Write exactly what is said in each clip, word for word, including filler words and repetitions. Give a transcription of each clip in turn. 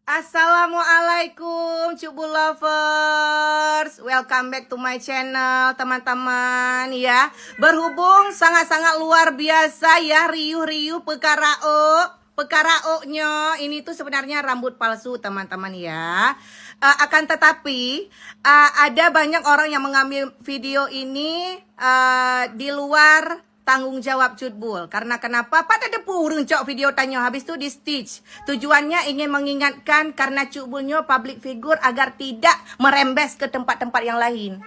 Assalamualaikum Cukbul lovers. Welcome back to my channel, teman-teman, ya. Berhubung sangat-sangat luar biasa, ya, riuh-riuh peukara'ok. Peukara'oknyoe ini tuh sebenarnya rambut palsu, teman-teman, ya. Eh, akan tetapi, eh, ada banyak orang yang mengambil video ini, eh, di luar tanggung jawab Cukbul. Karena kenapa? Pat tateupeue ureuëng cok video tanyoe, habis tu di-stitch. Tujuannya ingin mengingatkan karena Cukbul nyoe public figure agar tidak merembes ke tempat-tempat yang lain.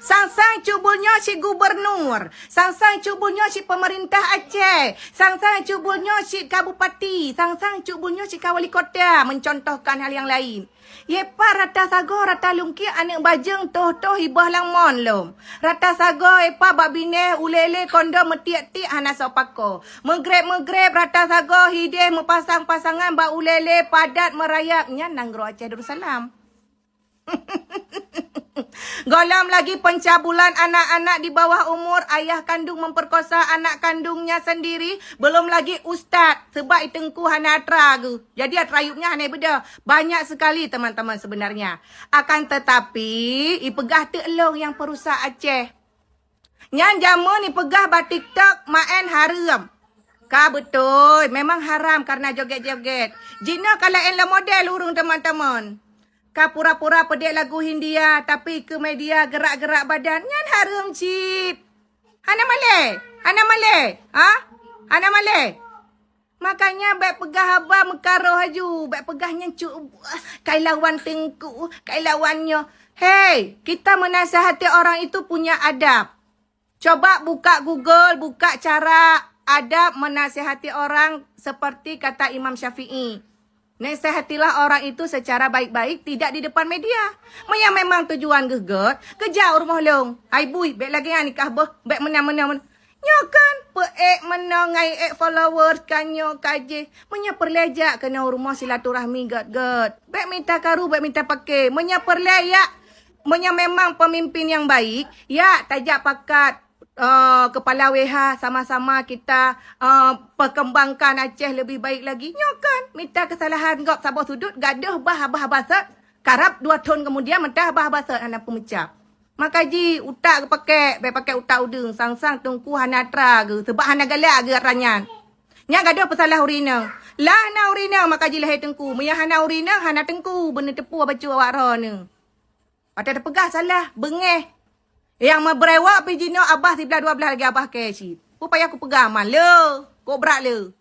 Sang-sang Cukbul nyoe si gubernur, sang-sang Cukbul nyoe si pemerintah Aceh, sang-sang Cukbul nyoe si kabupati, sang-sang Cukbul nyoe si ka wali kota, mencontohkan hal yang lain. Ye pat rata sagoe, rata lungkiek, aneuëk bajeueng toh-toh hibah lam mon lom. Rata sagoe ye pat bak binéh, ulée-lée, kondom meutiek-tiek hana soe pakoe. Meugreb-meugreb rata sagoe hideh meupasang-pasangan bak ulée-lée padat meurayap, nyan nanggroe Aceh Darussalam. Gohlom lagi pencabulan anak-anak di bawah umur, ayah kandung memperkosa anak kandungnya sendiri, belum lagi ustaz, sebab i teungku hana atra geuh. Jadi atra yup nyan hana beudôh. Banyak sekali teman-teman sebenarnya. Akan tetapi, ipeugah teuk lôn nyang peurusak Aceh. Nyan jameun ipeugah bak TikTok maén hareuem. Ka beutôi, memang haram karena joget-joget. Jinoe ka laén lom model ureuëng, teman-teman. Ka pura-pura peudeh lagu Hindia, tapi keu media gerak-gerak badan, nyan hareuem cit. Hana malée? Hana malée? Ha? Hana malée? Makanya bék peugah haba meukaroh laju, bék peugah nyan cuk, kai lawan teungku, kai lawan nyoe. Hei, kita menasihati orang itu punya adab. Coba buka Google, buka cara adab menasihati orang seperti kata Imam Syafi'i. Nasihatilah orang itu secara baik-baik, tidak di depan media. Meunyo memang tujuan geuh gét, keujak u rumoh lôn. Hai bui, bék lagée nyan nikah boh, bék meunan-meunan. Nyoe kan, peuék meunoe ngai ék followers ka nyoe ka jéh. Meunyo peureulée jak keunoe u rumoh silaturahmi gét-gét. Bék mita karu, bék mita paké. Meunyo peureulée yak, meunyo memang pemimpin yang baik, yak tajak pakat, eh, kepala W H, sama-sama kita, eh, perkembangkan Aceh lebih baik lagi. Nyoe kan, mita kesalahan gob saboh sudut, gadôh bah haba-haba sot, karab dua thon kemudian mita haba-haba sot hana peumeucab. Maka ji utak geupakék, bék pakék utak udeueng, sang-sang teungku hana atra geuh, seubab hana galak geuh atra nyan. Nyan gadôh peusalah ureueng inong. Lah na ureueng inong maka ji lahé teungku. Meunyo hana ureueng inong, hana teungku, beuneuteupeue bacut awak droeneuh. Watée teupeugah salah, beungéh. Nyang meubrewok pih jinoe abah siblaih dua blaih lagée abah kée cit. Peue payah kupeugah, man le, kok brat le.